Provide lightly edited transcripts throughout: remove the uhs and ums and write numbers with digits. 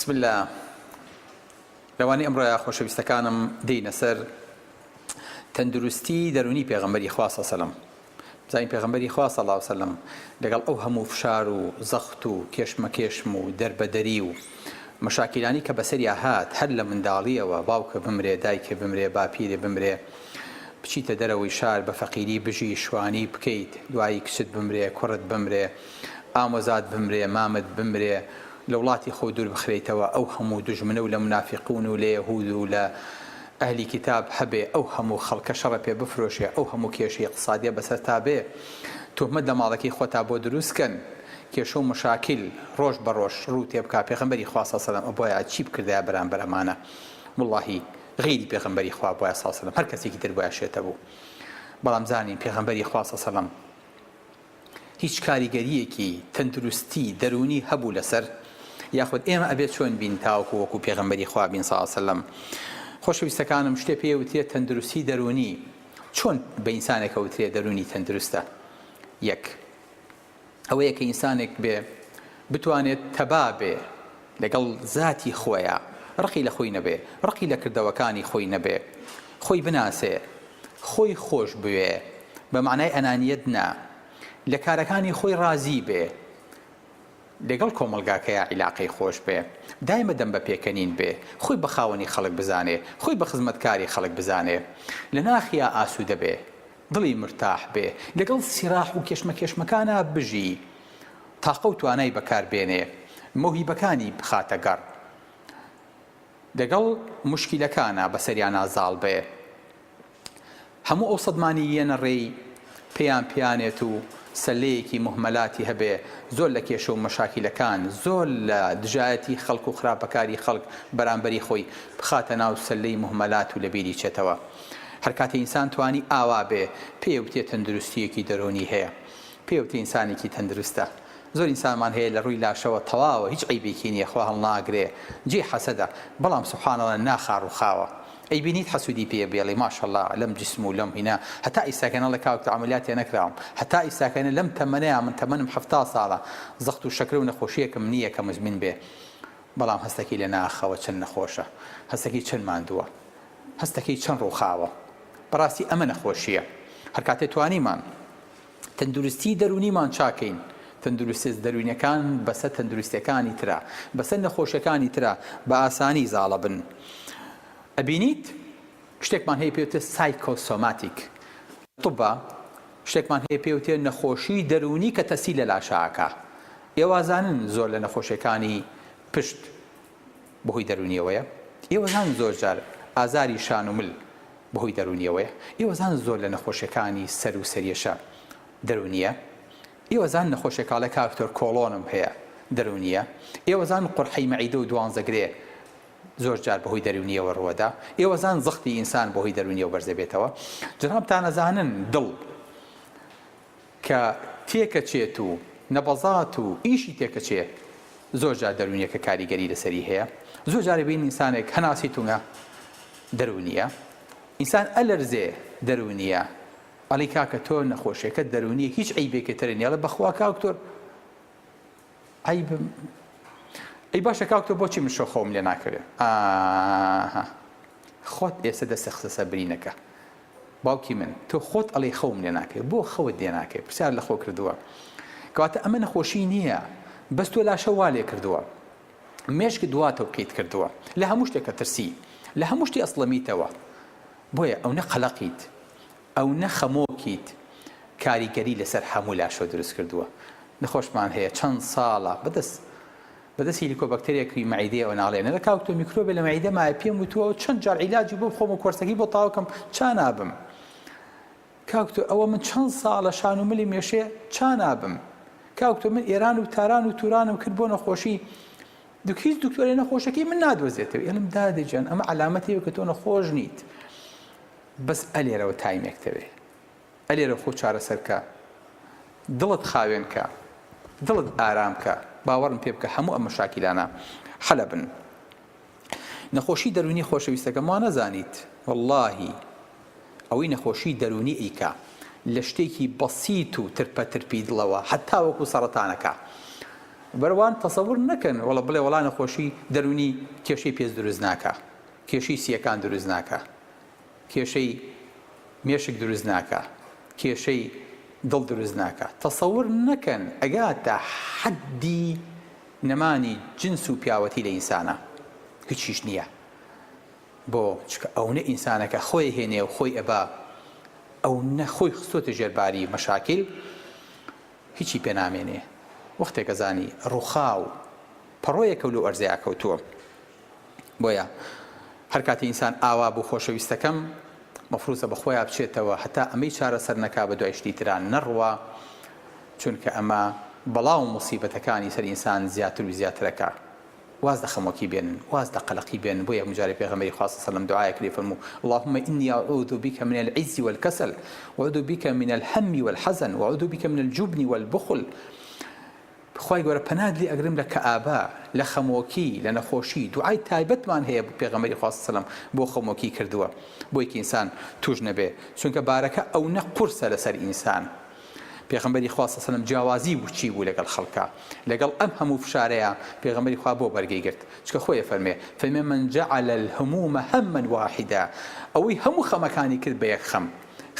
بسم اللە لەوانەی ئەمڕۆیا خۆشەویستەکانم دێینە سەر تەندروستی دەرونی پێغەمبەری خوا صلی سەلەم بزانین پێغەمبەری خوا صلی الله وسلم لەگەڵ ئەو هەموو فشار و زەخت و کێشمەکێشم و دەربەدەری و مەشاکیلانی کە بەسەریا هات هەر لە منداڵیەوە باوکە بمرێ دایکە بمرێ باپیرێ بمرێ بچیتە دەرەوەی شار بە فەقیری بژی شوانی بکەیت دوایی کچت بمرێ کوڕت بمرێ ئامۆزات بمرێ مامت بمرێ لە وڵاتی خۆو دوور بخرێیتەوە ئەو هەموو دوژمنە و لە مونافیقون و لە یەهود و لە ئەهلی کیتاب هەبێ ئەو هەموو خەڵکە شەڕە پێ بفرۆشێ ئەو هەموو کێشەی ئیقتسادیە بەسەرتا بێ توهمەت لە ماڵەکەی خۆتا بۆ دروست کەن کێشە و مەشاکیل ڕۆژ بە ڕۆژ ڕوو تێ بکا پێغەمبەری خوا صلی سلام ئەبوایە چی بکردایە بەرامبەر ئەمانە وەڵاهی غەیری پێغەمبەری خوا بوایە صلی سلام هەر کەسێکی تر بوایە شێتە بوو بەڵام زانین پێغەمبەری خوا صلی سلام هیچ کاریگەرییەکی تەندروستی دەروونی هەبوو لەسەر یاخود ئێمە ئەبێت چۆن بین تاوەکو وەکو پێغەمبەری خوا بین صلی سلم خۆشەویستەکانم شتێ پێ وترێ تەندروستی دەروونی چۆن بە ئینسانێکە وترێ دەروونی تەندروستە یەک ئەوەیە کە ئینسانێک بێ بتوانێت تەبا بێ لەگەڵ زاتی خۆیا ڕقی لە خۆی نەبێ ڕقی لە کردەوەکانی خۆی نەبێ خۆی بناسێ خۆی خۆش بوێ بە مەعنای ئەنانیەت نا لە کارەکانی خۆی ڕازی بێ لەگەڵ کۆمەڵگاکەیا عیلاقەی خۆش بێ دایمە دەم بە پێکەنین بێ خۆی بە خاوەنی خەڵک بزانێ خۆی بە خزمەتکاری خەڵک بزانێ لە ناخیا ئاسوودە بێ دڵی مرتاح بێ لەگەڵ سیراح و کێشمەکێشمەکانا بژی تاقە و توانای بەکار بێنێ مەوهیبەکانی بخاتە گەڕ لەگەڵ موشکیلەکانا بەسەریانا زاڵ بێ هەموو ئەو سەدمانی یەنە ڕێی پێیان پیانێت و سەلەیەکی موهمەلاتی هەبێ زۆر لە کێشە و مەشاکیلەکان زۆر لە دژایەتی خەڵک و خراپەکاری خەڵک بەرامبەری خۆی بخاتە ناو سەلەی موهمەلات و لەبیری چێتەوە هەرکاتێ ئینسان توانی ئاوا بێ پێی وتێ تەندروستیەکی دەرونی هەیە پێی وتێ ئینسانێکی تەندروستە زۆر ئینسانمان هەیە لە ڕووی لاشەوە تەواوە هیچ عەیبێکی نیە خوا هەڵناگرێ جێی حەسەدە بەڵام سبحان اللە ناخا ڕوخاوە ئەیبینیت حەسودی پێ بێڵی ماشاءاللە لەم جسم و لەم هینا هەتا ئیستاکە نەڵێ کاک تۆ عەمەلیاتێ نەکراوم هەتا ئیستاکە لەم تەمەنەیا من تەمەنم 70 ساڵە زەخت و شەکرە و نەخۆشیەکم نیە کە مزمن بێ بەڵام هەستەکەی لە ناخەوە چەند نەخۆشە هەستەکەی چەند ماندووە هەستەکەی چەند ڕووخاوە. بەڕاستی ئەمە نەخۆشییە. هەرکاتێ توانیمان تەندروستی دەروونیمان چاکەین، تەندروستیە دەروونیەکان بەسەر تەندروستیەکانی ترا، بەسەر نەخۆشیەکانی ترا بە ئاسانی زاڵەبن. ئەبینیت شتێکمان هەیە پێ وترێت psychosomatic. طبا شتێکمان هەیە پێ وترێت نەخۆشی دەروونی کە تەسیر لە لاشە ئەکا. ئێوە ئەزانن زۆر لە نەخۆشیەکانی پشت بەهۆی دەروونیەوەیە؟ ئێوە زانن زۆر جار ئازاری شان و مل بەهۆی دەروونیەوەیە؟ ئێوە زانن زۆر لە نەخۆشیەکانی سەر و سەریەشە دەروونیە؟ ئێوە زانن نەخۆشێک ئەڵێ کاک دکتۆر کۆڵۆنم هەیە دەروونیە؟ ئێوە زانن قورحەی مەعیدە و دوانزەگرێ زۆر جار بەهۆی دەروونیەوە ڕووەدا؟ ئێوە زانن زەختی ئینسان بەهۆی دەروونیەوە بەرزەبێتەوە؟ جەنابتان ئەزانن دڵ کە تێکەچێت و نەبەزات و ئیشی تێکەچێ زۆر جار دەروونیەکە کاریگەری لەسەری هەیە زۆر جار ئەبینین ئینسانێک هەناسی تونگە دەروونیە ئینسان ئەلەرزێ دەروونیە ئەڵی کاکە تۆ نەخۆشیەکەت دەروونیە هیچ عەیبێکی تر نیە ئەڵێ بەخوا کاک تۆ عەیبم ئەی باشە کاک تۆ بۆچی من شەو خەوم لێ ناکەوێ ئاها خۆت ئێستا دەستت خستە سەر برینەکە باوکی من تۆ خۆت ئەڵێی خەوم لێ ناکەوێ بۆ خەوت لێ ناکەوێ پرسیار لە خۆ کردووە کەواتە ئەمە نەخۆشی نییە بەس تۆ لاشە وا لێ کردووە مێشکت وا تەوقیت کردووە لە هەموو شتێکە ترسی لە هەموو شتی ئەسڵەمیتەوە بۆیە ئەو نە قەلەقیت ئەو نە خەمۆکیت کاریگەری لەسەر هەموو لاشەوە دروست کردووە نەخۆشمان هەیە چەند ساڵە بەدەست بەدەست هیلیکۆبەکتەرێکی مەعیدەیەوە ناڵێنە لە کاک تۆ میکرۆبێ لە مەعیدە مایە پێم وتووە چەند جار عیلاجی بۆ بخۆم و کۆرسەکەی بۆ تەواو کەم چا نابم کاک تۆ ئەوە من چەند ساڵە شان و ملی مێشێ چا نابم کاک تۆ من ئێران و تاران و تورانم کرد بۆ نەخۆشی دک هیچ دکتۆرێ نەخۆشەکەی من نادۆزێتەوە ئێڵم دادە گیان ئەمە عەلامەتێ کە تۆ نەخۆش نیت بەس ئەلێرەوە تایمێک تەوێ ئەلێرە خۆ چارەسەر کە دڵت خاوێن کە دڵت ئارام کە باوەڕم پێ بکە هەموو ئەم مەشاکیلانە حەلە بن نەخۆشی دەروونی خۆشەویستەکەم وا نەزانیت وەڵاهی ئەوەی نەخۆشی دەروونی ئەیکا لە شتێکی بەسیت و ترپە ترپی دڵەوە هەتا وەکو سەڕەتانەکە. بەروان تەسەور نەکەن وەڵا بڵێ وەڵا نەخۆشی دەروونی کێشەی پێست دروست ناکا کێشەی سییەکان دروست ناکا کێشەی مێشک دروست ناکا کێشەی دڵ دروست ناکا تەسەور نەکەن ئەگاتە حەدی نەمانی جنس و پیاوەتی لە ئینسانا هیچیش نییە بۆ چونکە ئەونە ئینسانەکە خۆی هێنێ و خۆی ئەبا ئەونە خۆی خستۆتە ژێر باری مەشاکیل هیچی پێ نامێنێ وەختێک ئەزانی ڕوخاو پەڕۆیەکەو لەو ئەرزەیا کەوتووە بۆیە هەر کاتی ئینسان ئاوا بوو خۆشەویستەکەم مەفروزە بە خۆیا بچێتەوە هەتا ئەمەی چارەسەر نەکا بە دوای شتی ترا نەڕوا چونکە ئەمە بەڵا و موسیبەتەکانی سەر ئینسان زیاتر و زیاترەکا واز لە خەمۆکی بێنن واز لە قەلەقی بێنن بۆ یەکم جارێ پێغەمبەری خوا صلی اللە علیە وسلم دوعایەک لێ فەرموو اللهم انی اعوذ بک من العجز والکسل واعوذ بک من الهم والحزن واعوذ بک من الجبن والبخل خوای گەورە پەنات لێ ئەگرم لە کەئابە لە خەمۆکی لە نەخۆشی دوعای تایبەتمان هەیە پێغەمبەری خوا صلی اللە علیە وسلم بۆ خەمۆکی کردووە بۆی کە ئینسان توش نەبێ چونکە بارەکە ئەونە قورسە لەسەر ئینسان پێغەمبەری خوا صلی اللە علیە وسلم جیاوازی بوو چی بوو لەگەڵ خەڵکا لەگەڵ ئەم هەموو فشارەیا پێغەمبەری خوا بۆ بەرگەی گرت چونکە خۆی ئەفەرمێ فەرمێ من جعل الهموم هما واحدا ئەوەی هەموو خەمەکانی کرد بە یەک خەم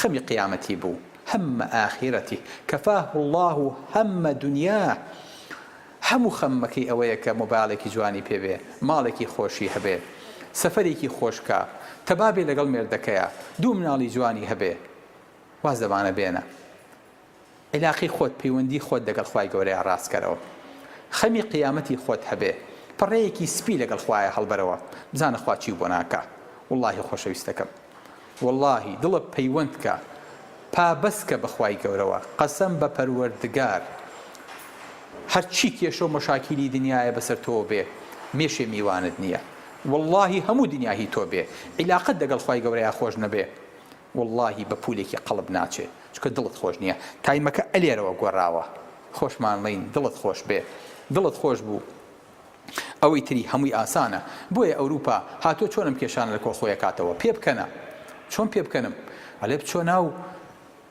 خەمی قیامەتی بوو هم آخرته کفاه اللە هم دنیاه هەموو خەمەکەی ئەوەیە کە مۆبایڵێکی جوانی پێ بێ ماڵێکی خۆشی هەبێ سەفەرێکی خۆش کا تەبا بێ لەگەڵ مێردەکەیا دوو مناڵی جوانی هەبێ واز لەمانە بێنە عیلاقەی خۆت پەیوەندی خۆت لەگەڵ خوای گەورەیا ڕاست کەرەوە خەمی قیامەتی خۆت هەبێ پەڕەیەکی سپی لەگەڵ خوایە هەڵبەرەوە بزانە خوا چیو بۆ ناکا وەڵاهی خۆشەویستەکەم وەڵاهی دڵت پەیوەند کە پابەست کە بە خوای گەورەوە قەسەم بە پەروەردگار هەرچی کێشە و مەشاکیلی دنیایە بەسەر تۆوە بێ مێشێ میوانت نییە وەڵاهی هەموو دنیا هی تۆ بێ عیلاقەت لەگەڵ خوای گەورەیا خۆش نەبێ وەڵاهی بە پولێکی قەڵب ناچێ چونکە دڵت خۆش نیە تایمەکە ئەلێرەوە گۆڕاوە خۆشمان ڵێین دڵت خۆش بێ دڵت خۆش بوو ئەوەی تری هەمووی ئاسانە بۆیە ئەوروپا هاتووە چۆن ئەم کێشانە لە کۆڵ خۆی ئەکاتەوە پێ بکەنە چۆن پێ بکەنم ئەلێ بچۆ ناو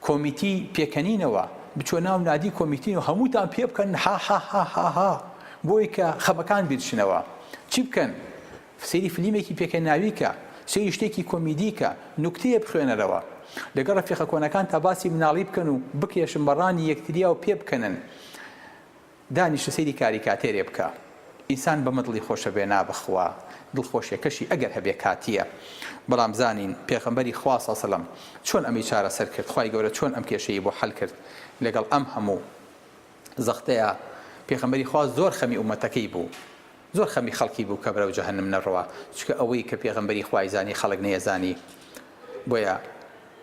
کۆمیتی پێکەنینەوە بچۆ ناو نادی کۆمیتینەوە هەمووتان پێ بکەن ها ها ها ها ها بۆی کە خەمەکان بیرچنەوە چی بکەن سەیری فلیمێکی پێکەنیناوی کە، سەیری شتێکی کۆمیدی کە، نوکتەیە بخوێنەرەوە. لەگەڵ ڕەفیقە کۆنەکانتا باسی مناڵی بکەن و بکێشن بە ڕانی یەکتریا و پێبکەنن. دانیشە سەیری کاریکاتێرێ بکە. ئینسان بەمە دڵی خۆشە بێ نا بەخوا دڵخۆشیەکەشی ئەگەر هەبێ کاتیە. بەڵام بزانین پێغەمبەری خوا صلی سلم چۆن ئەمەی چارەسەر کرد خوای گەورە چۆن ئەم کێشەی بۆ حەل کرد لەگەڵ ئەم هەموو زەختەیا پێغەمبەری خوا زۆر خەمی ئومەتەکەی بوو. زۆر خەمی خەڵکی بوو کە بەرەو جەهەنم نەڕوا چونکە ئەوەی کە پێغەمبەری خوای زانی خەڵک نەیەزانی بۆیە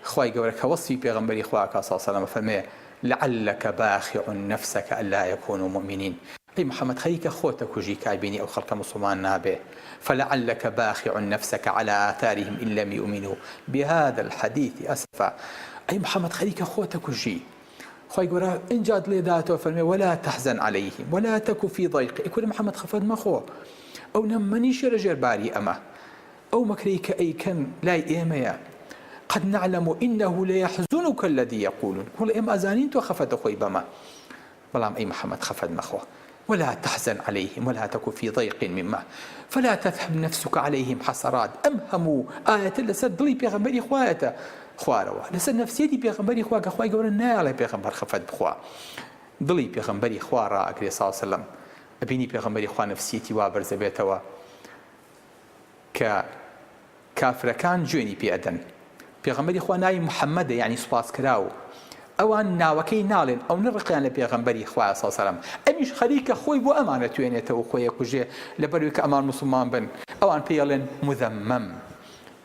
خوای گەورە کە وەسفی پێغەمبەری خوا ئەکا صلی اللە علیە ئەفەرموێ لعلک باخع نفسک الا یکونوا مؤمنین ئەی محمد خەریکە خۆت ئەکوژی کە ئەبینی ئەو خەڵکە موسڵمان نابێ فلعلک باخع نفسک علی آثارهم ان لم یؤمنوا بهذا الحدیث اسفا ئەی محمد خەریکە خۆت ئەکوژی خوای گەورە ئینجا دڵی داتەوە فەرمی ولا تحزن علیهم ولا تک فی ضیق ئەی کورە محمد خەفەت مەخۆ ئەو نە منیشە لە ژێر باری ئەمە ئەو مەکرەی کە ئەیکەن لای ئێمەیە قد نعلم انه ليحزنك الذي يقولون وڵ ئێمە ئەزانین تۆ خەفەت دەخۆی بەمە بەڵام ئەی محمد خەفەت مەخۆ ولا تحزن علیهم ولا تک فی ضیق مما فلا تذهب نفسک علیهم حسرات ئەم هەموو ئایەتە لەسەر دڵی پێغەمبەری خوایەتە خوارەوە لەسەر نەفسیەتی پێغەمبەری خوا کە خوای گەورە نایەڵێ پێغەمبەر خەفەت بخوا دڵی پێغەمبەری خوا ڕائەگرێ صلی سلم ئەبینی پێغەمبەری خوا نەفسیەتی وا بەرزەبێتەوە کە کافرەکان جوێنی پێ ئەدەن. پێغەمبەری خوا ناوی محمدە یانی سوپاسکراو. ئەوان ناوەکەی ناڵێن ئەونە ڕقیان لە پێغەمبەری خوایە صلی سلام. ئەمیش خەریکە خۆی بۆ ئەمان ئەتوێنێتەوە و خۆی ئەکوژێ لەبەروی کە ئەمان موسڵمان بن. ئەوان پێی ئەڵێن مذمم.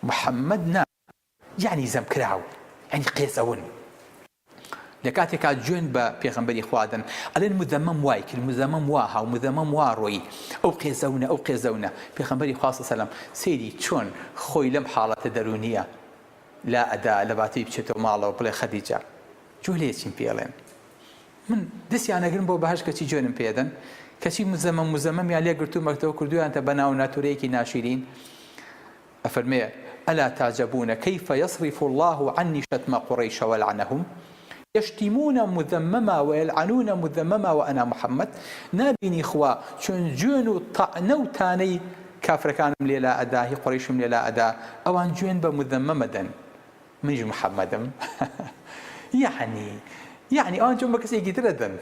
محمد نا یانی زەمکراو یانی قێزەون. لە کاتێکا جوێن بە پێغەمبەری خوا دەن ئەلێن مذمم وای کرد مذمم وا ها و مذمم وا ڕۆیی ئەو قێزەونە ئەو قێزەونە پێغەمبەری خوا صلی سەلام سەیری چۆن خۆی لەم حاڵەتە دەروونیە لا ئەدا لە باتی بچێتەوە ماڵەوە بڵێ خەدیجە جوێ لێ چیم پێڵێن من دەستیان ئەگرم بۆ بەهەشت کەچی جوێنم پێدەن کەچی مزەمەم مزەمەمیان لێ گرتوومەتەوە کردویانتە بە ناو ناتورەیەکی ناشیرین ئەفەرموێ، الا تعجبون کیف یصرف اللە عنی شتم قریش ولعنهم؟ یشتمون مذمما ویلعنون مذمما وانا محمد، نابینی خوا چۆن جوێن و تەعنە و تانەی کافرەکانم لێ لا ئەدا، هی قوڕەیشم لێ لا ئەدا، ئەوان جوێن بە مذمم ئەدەن، منیش محمدم. یەعنی یەعنی ئەوان جوێن بە کەسێکی تر ئەدەن.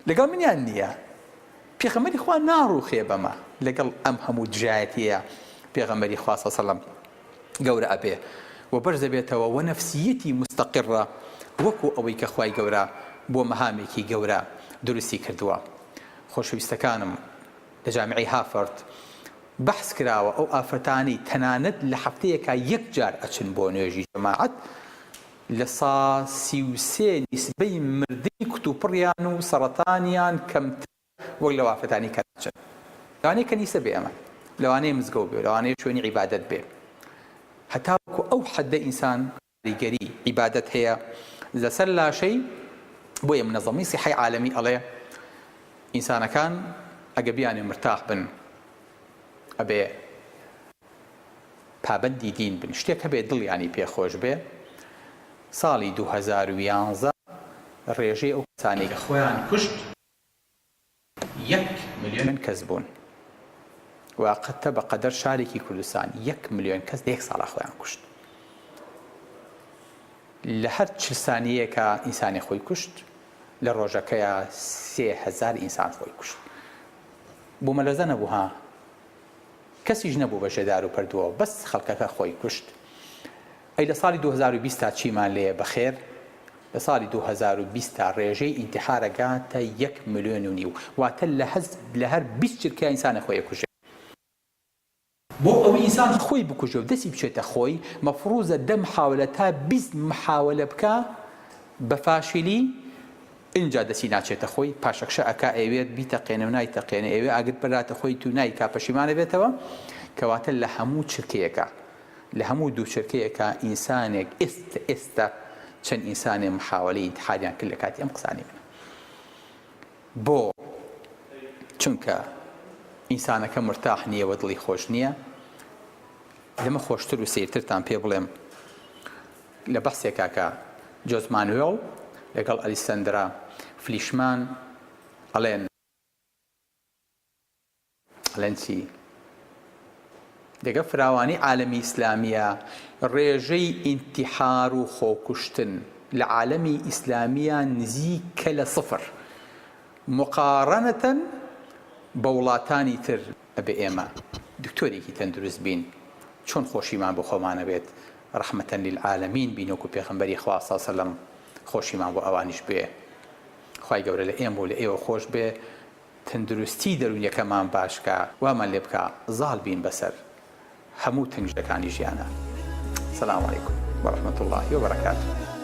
لەگەڵ منیان نییە. پێغەمبەری خوا ناڕووخێ بەمە، لەگەڵ ئەم هەموو دژایەتیەیە پێغەمبەری خوا صلی سلم گەورە ئەبێ و بەرز ئەبێتەوە و نەفسیەتی مستەقڕە وەکو ئەوەی کە خوای گەورە بۆ مەهامێکی گەورە دروستی کردووە. خۆشەویستەکانم لە جامیعەی هافەرد بەحس کراوە ئەو ئافرەتانەی تەنانەت لە هەفتەیەکا یەک جار ئەچن بۆ نوێژی جەماعەت 33% نیسبەی مردنی کوتوپڕیان و سەڕەتانیان کەمترە وەک لە وافەتانی کە ناچن. لەوانەیە کەنیسە بێ ئەمە، لەوانەیە مزگەوت بێ، لەوانەیە شوێنی عیبادەت بێ. هەتاوەکو ئەو حەدە ئینسان کاریگەری عیبادەت هەیە لەسەر لاشەی، بۆیە منەزەمەی سیحەی عالەمی ئەڵێ ئینسانەکان ئەگە بیانێ مرتاح بن ئەبێ پابەندی دین بن شتێک هەبێ دڵیانی پێ خۆش بێ ساڵی 2011 ڕێژەی ئەو کەسانەی کە خۆیان کوشت یەک ملیۆن کەس بوون واقتە بە قەدەر شارێکی کوردستان یەک ملیۆن کەس لە یەک ساڵا خۆیان کوشت لە هەر 40 سانیەیەکا ئینسانێ خۆی کوشت لە ڕۆژەکەیا 3000 ئینسان خۆی کوشت بوومەلەرزە نەبوو ها کەسیش نەبوو بە ژێدار و پەردووەوە بەس خەڵکەکە خۆی کوشت ئەی لە ساڵی 2020 تا چیمان لێیە بەخێر لە ساڵی 2020 تا ڕێژەی ئینتحار ئەگاتە یەک ملیۆن و نیو واتە لە هەز لە هەر 20 چرکە ئینسانە خۆی ئەکوژێ. بۆ ئەوەی ئینسان خۆی بکوژێ و دەستی بچێتە خۆی مەفروزە دە محاولە تا 20 محاولە بکا بە فاشیلی ئینجا دەستی ناچێتە خۆی پاشەکشە ئەکا ئەیەوێت بیتەقێنێ و نایتەقێنێ ئەیەوێ ئاگر بەراتە خۆی تو نایکا پەشیمان ئەبێتەوە کەواتە لە هەموو چرکەیەکا لە هەموو دوو چرکەیەکا ئینسانێک ئێستە ئێستە چەند ئینسانێ محاوەلەی ئینتحاریان کرد لە کاتی ئەم قسانەی منە بۆ چونکە ئینسانەکە مرتاح نییە و دڵی خۆش نییە لەمە خۆشتر و سەیرترتان پێ بڵێم لە بەحسێکا کە جۆز مانوێڵ لەگەڵ ئەلیسەندرا فلیشمان ئەڵێن ئەڵێن چی؟ لەگەڵ فراوانی عالەمی ئیسلامیە ڕێژەی ئینتیحار و خۆکوشتن لە عالەمی ئیسلامیە نزیکە لە سفر مقارنەتەن بە وڵاتانی تر. ئەبێ ئێمە دکتۆرێکی تەندروست بین چۆن خۆشیمان بۆ خۆمان ئەبێت رحمە للعالمین بین وەکو پێغەمبەری خوا صلی سلم خۆشیمان بۆ ئەوانیش بێ خوای گەورە لە ئێمە و لە ئێوە خۆش بێ تەندروستی دەرونیەکەمان باش کا وامان لێ بکا زاڵ بین بەسەر هەموو تەنگژەکانی ژیانا سلام علیکم ورحمە اللە وبرکاته.